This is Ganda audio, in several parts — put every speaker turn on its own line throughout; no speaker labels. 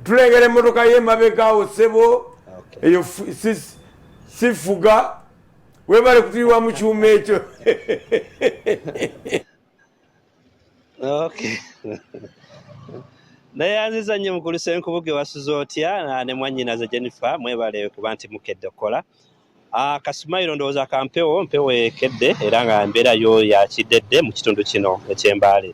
Tulengera emmotoka ye emabega awo ssebo, eyo sifuga. Webale kutuyiwa mu kyuma ekyo.
Okay. Neyanziza nnyo mukulu Ssenkubuge, wasuze otya ne mwannyinaze Jennifer? Mwebale kuba nti mukedde okukola. Ah, kasumayiro ndowooza kampewo mpewo ekedde era nga embeera yo yakiddedde mu kitundu kino eky'Embaale.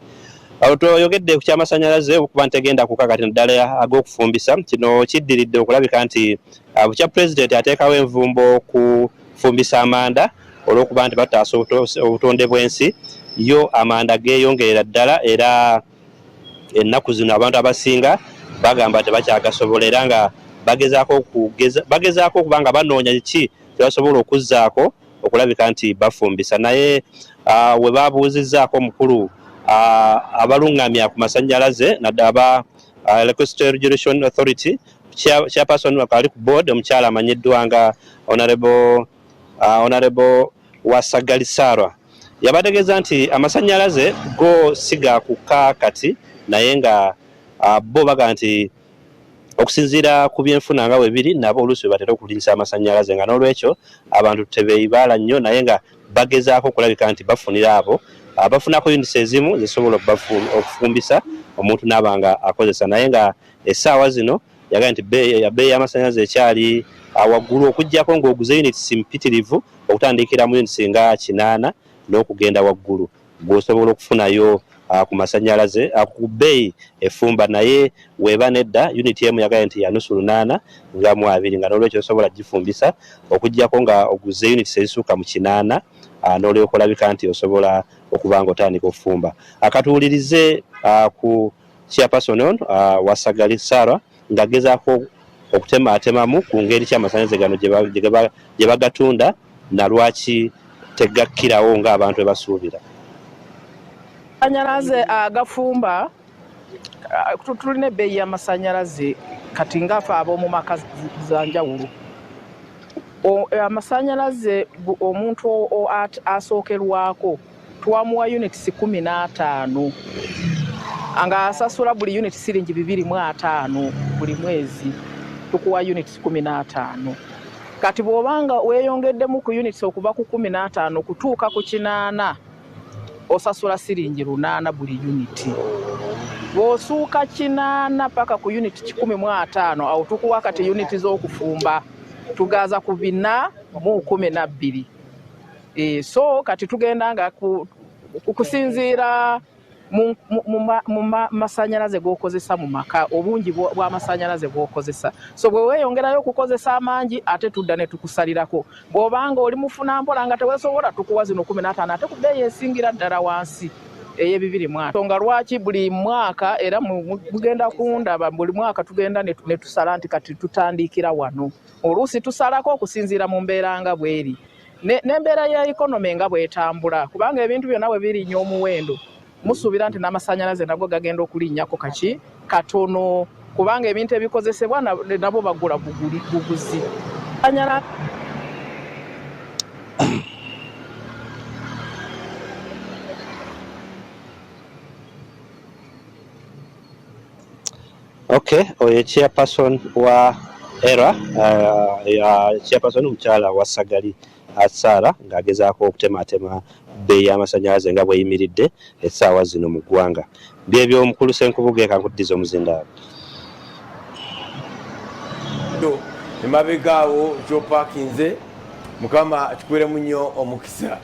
Awo tweyogedde ku ky'amasannyalaze okuba nti tegenda kuka kati naddala ag'okufumbisa. Kino kiddiridde okulabika nti ah, bukya pulezidenti ateekawo envumbo okufumbisa amanda olw'okuba nti bataasa obutonde bw'ensi, yo amanda geeyongerera ddala era ennaku zino abantu abasinga bagamba tebakyagasobola era nga bagezaako okuba nga banoonya kiki kyebasobola okuzzaako okulabika nti bafumbisa. Naye we babuuzizzaako omukulu abalungamya ku masannyalaze naddala aba Electricity Regulation Authority chairperson ali ku board, omukyala amanyiddwa nga Honorable Wasagali Sarah, yabategeeza nti amasannyalaze go si ga kukka kati, naye nga bo baga nti okusinziira ku byenfuna nga bwe biri, nabo oluusi bwe batera okulinyisa amasannyalaze, nga n'olwekyo abantu tebeeyibaala nnyo, naye nga bagezaako okulabika nti bafunira abo abafunako units ezimu zisobola okufumbisa omuntu n'aba nga akozesa. Naye nga essaawa zino yagambye nti bbeeyi y'amasannyalaze ekyali waggulu, okuggyako ng'oguze units mpitirivu okutandikira mu units nga 8 n'okugenda waggulu, gw'osobola okufunayo ku masannyalaze ku bbeeyi efumba. Naye weeba nedda, unit emu yagambye nti ya nusu lunaana nga mu abiri, nga n'olwekyo tosobola gifumbisa okuggyako nga oguze units ezisukka mu 8, n'olyoka olabika nti osobola okuba nga otandika okufumba. Akatuwulirize ku chairperson ono Wasagali Sarah ng'agezaako okutematemamu ku ngeri ki amasannyalaze gano gye bagatunda na lwaki tegakkirawo ng'abantu bwe basuubira.
Amasannyalaze agafumba, tulina ebbeeyi y'amasannyalaze kati ng'afe ab'omu maka za njawulo. Amasannyalaze omuntu asookerwako twamuwa units 15 ng'asasula buli unit siringi 250 buli mwezi, tukuwa units 15. Kati bw'obanga weeyongeddemu ku units okuva ku 15 kutuuka ku 80, osasula siringi 800 buli unit. Bw'osuuka 80 paka ku unit 150, awo tukuwa kati unit z'okufumba tugaza ku 412. So kati tugenda nga kusinziira mu masanyalaze g'okozesa mu maka, obungi bw'amasanyalaze bw'okozesa. So bwe weeyongerayo okukozesa amangi, ate tudda ne tukusalirako. Bw'obanga oli mufuna mpola nga teweesobola, tukuwa zino 15 ate ku bbeeyi esingira ddala wansi ey'ebibiri mu. Nsonga lwaki buli mwaka era mugenda kundaba buli mwaka tugenda ne tusala nti kati tutandikira wano. Oluusi tusalako okusinziira mu mbeera nga bw'eri n'embeera ya economy nga bw'etambula, kubanga ebintu byonna bwe birinnya omuwendo, musuubira nti n'amasannyalaze nago gagenda okulinnyako kaki katono, kubanga ebintu ebikozesebwa nabo bagula buguzi.
Okay, oyo chairperson wa ERA, chairperson omukyala wa Sagali Sarah ng'agezaako okutematema bbeeyi y'amasannyalaze nga bw'eyimiridde essaawa zino mu ggwanga. Byebyo omukulu Ssenkubuge, kankuddiza omuzindaalo.
Emabega awo kyopakinze, Mukama akikuweremu nnyo omukisa.